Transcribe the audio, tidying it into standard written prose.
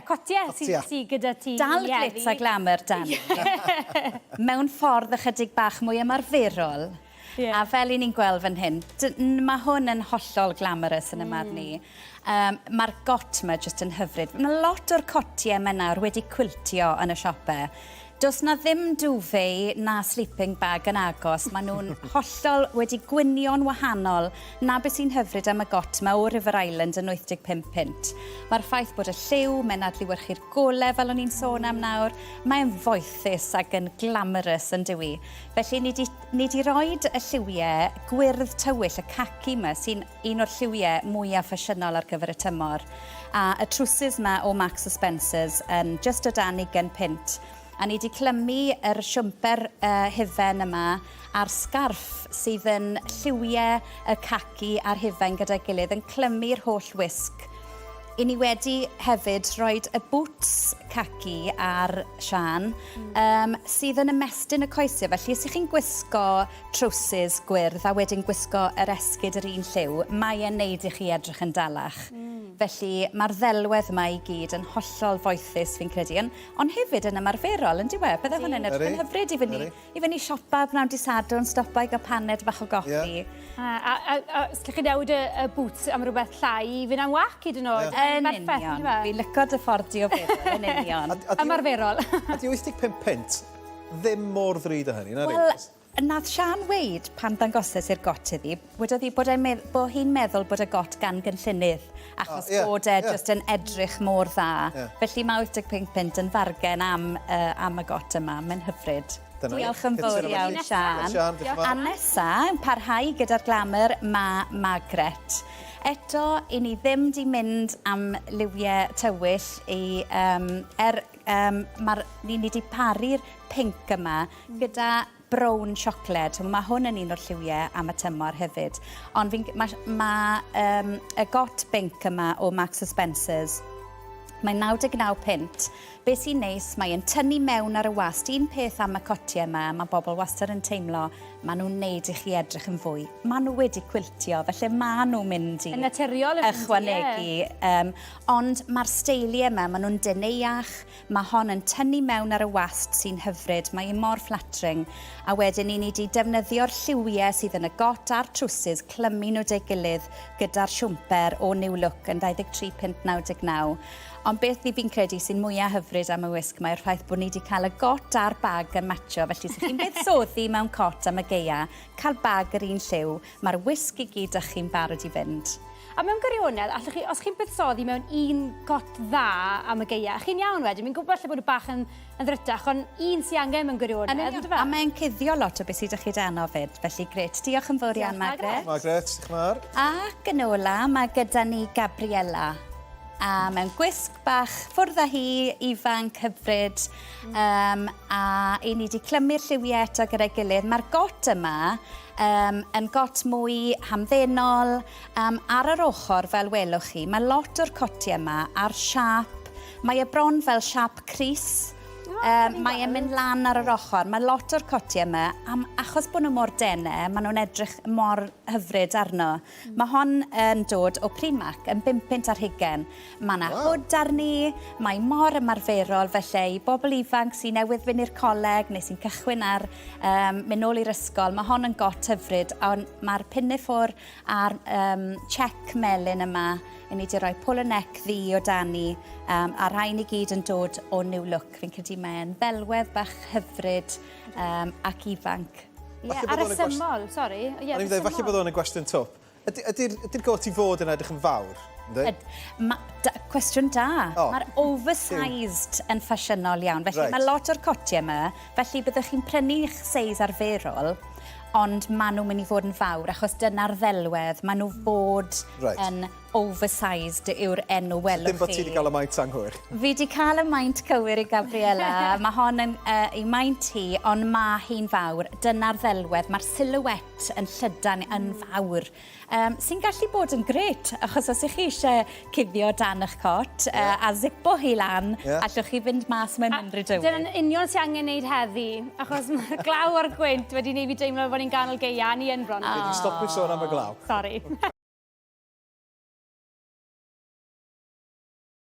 Cotiau sy, sy gyda ti. Dal glitz a glamour, Dani. Mewn ffordd ychydig bach mwy ymarferol. Yeah. A fel i ni'n gweld fan hyn, mae hwn yn hollol glamorous yn y marn i. Um, Mae'r got yma jyst yn hyfryd. Mae lot o'r cotiau yma nawr wedi cwiltio yn y siopau. Does 'na ddim duvet na sleeping bag yn agos, maen nhw'n hollol wedi gwynio'n wahanol 'na beth sy'n hyfryd am y got 'ma o River Island yn 85 punt. Mae'r ffaith bod y lliw, mae'n adlewyrchu'r gole fel o'n i'n sôn am nawr, mae'n foethus ac yn glamorous yn dyw i. Felly ni 'di ni 'di roid y lliwiau gwyrdd tywyll, y khaki 'ma sy'n un o'r lliwiau mwyaf ffasiynol ar gyfer y tymor. A y trowsus 'ma o Marks a Spencers yn jyst o dan ugain punt. A ni 'di clymu yr siwmper uh, hufen yma a'r sgarff sydd yn lliwiau y caci a'r hufen gyda'i gilydd yn clymu'r holl wisg. I ni wedi hefyd rhoi y boots caci ar Siân, mm. um, sydd yn ymestyn y coesau. Felly, os ych chi'n gwisgo trowsus gwyrdd a wedyn gwisgo yr esgid yr un lliw, mae e'n neud i chi edrych yn dalach. Mm. Felly mae'r ddelwedd yma i gyd yn hollol foethus fi'n credu, ond, ond hefyd yn ymarferol, yn dyw e? Bydde hwn yn edrych yn hyfryd i fynd i, i fynd i siopa bnawn di Sadwrn, stopa i gael paned bach o goffi. Yeah. A, a, a, a os chi newid y, y boots am rhywbeth llai i fynd am wac hyd yn oed. Yeah. Yn union. Fi'n lyco dy ffordd di o feddwl, yn union. A, a Ymarferol. A di 85 punt ddim mor ddrud â hynny, na Wel, Nath Siân weud pan ddangoses i'r got iddi, wedodd hi bod e'n medd- bo hi'n meddwl bod y got gan gynllunydd, achos oh, yeah, bod e yeah. just yn edrych mor dda. Yeah. Felly mae 85 punt yn fargen am, uh, am y got yma, mae'n hyfryd. Dyna Diolch yn fawr iawn, Siân. A nesa, yn parhau gyda'r glamour, mae Margaret. Eto, i ni ddim di mynd am liwiau tywyll i, um, er, um, mae'r, ni, ni di paru'r pinc yma gyda brown siocled. Mae hwn yn un o'r lliwiau am y tymor hefyd. Ond fi'n, mae, ma, um, y got binc yma o Marks Spencer's, mae'n 99 punt. Be sy'n neis, mae'n tynnu mewn ar y wast. Un peth am y cotiau yma, mae bobl wastad yn teimlo, maen nhw'n neud i chi edrych yn fwy. Maen nhw wedi cwiltio, felly maen nhw'n mynd i Yn naturiol yn ychwanegu. Um, ond mae'r steiliau yma, maen nhw'n deneuach, Mae hon yn tynnu mewn ar y wast sy'n hyfryd, mae hi mor flattering. A wedyn i ni 'di defnyddio'r lliwiau sydd yn y got a'r trowsus, clymu nhw 'da'i gilydd gyda'r siwmper o New Look yn 23 punt 99. Ond beth i fi'n credu sy'n mwya hyfryd am y wisg 'ma yw'r ffaith bod ni 'di cael y got a'r bag yn matcho, felly os 'y chi'n buddsoddi mewn cot am y gaea, cael bag yr un lliw, mae'r wisg i gyd 'da chi'n barod i fynd. A mewn gwirionedd, allwch chi, os chi'n buddsoddi mewn un got dda am y gaea, chi'n iawn wedyn. Fi'n gwybod lle bod y bach yn, yn ddrytach, ond un sy'n angen mewn gwirionedd. Yn union, a mae'n cuddio lot o beth sydd â chi dano fyd, felly gret. Diolch yn fawr iawn, Margaret. Margaret, diolch yn fawr. Ac yn ola, mae gyda ni Gabriella. A mewn gwisg bach ffwrdd â hi, ifanc, hyfryd, um, a i ni wedi clymu'r lliwiau eto gyda'i gilydd. Mae'r got yma um, yn got mwy hamddenol, um, ar yr ochr, fel welwch chi, mae lot o'r cotiau yma ar siâp, mae e bron fel siâp crys, Um, mae e'n mynd lan ar yr ochr. Mae lot o'r cotiau yma, am, achos bod nhw mor denau, maen nhw'n edrych mor hyfryd arno. Mae hon yn dod o Primark yn bum punt ar hugain. Mae 'na wow. hood arni, mae mor ymarferol, felly i bobl ifanc sy'n newydd fynd i'r coleg neu sy'n cychwyn ar um, mynd nôl i'r ysgol, mae hon yn got hyfryd, ond mae'r pinafore a'r um, check melyn yma, i ni wedi rhoi polo neck ddu o dani, um, a rhain i gyd yn dod o New Look. Fi'n credu mae'n ddelwedd bach hyfryd um, ac ifanc. Ie, a resymol, sori. Ie, O'n i'n dweud, falle bod o'n y gwestiwn twp. Ydy'r ydy, ydy got i fod yn edrych yn fawr? Yd, ma, da, cwestiwn da. Oh. Mae'r oversized yn ffasiynol iawn. Felly right. mae lot o'r cotiau yma, felly byddwch chi'n prynu eich seis arferol, ond maen nhw'n mynd i fod yn fawr, achos dyna'r ddelwedd. Maen nhw fod right. yn oversized yw'r enw welwch chi. Dim bod ti wedi cael y maint anghywir. Fi wedi cael y maint cywir i Gabriela. Mae hon yn uh, ei maint hi, ond mae hi'n fawr. Dyna'r ddelwedd. Mae'r silhouette yn llydan, yn fawr. Um, sy'n gallu bod yn gret, achos os ych chi eisiau cuddio dan eich cot yeah. uh, a zipo hi lan, yeah. allwch chi fynd mas mewn unrhyw dywydd. Dyna'n union sy'n angen neud heddi, achos mae'r glaw a'r gwynt wedi neud fi deimlo bod ni'n ganol gaea, ni yn bron. Oh. Fi wedi stopio sôn am y glaw. Sorry.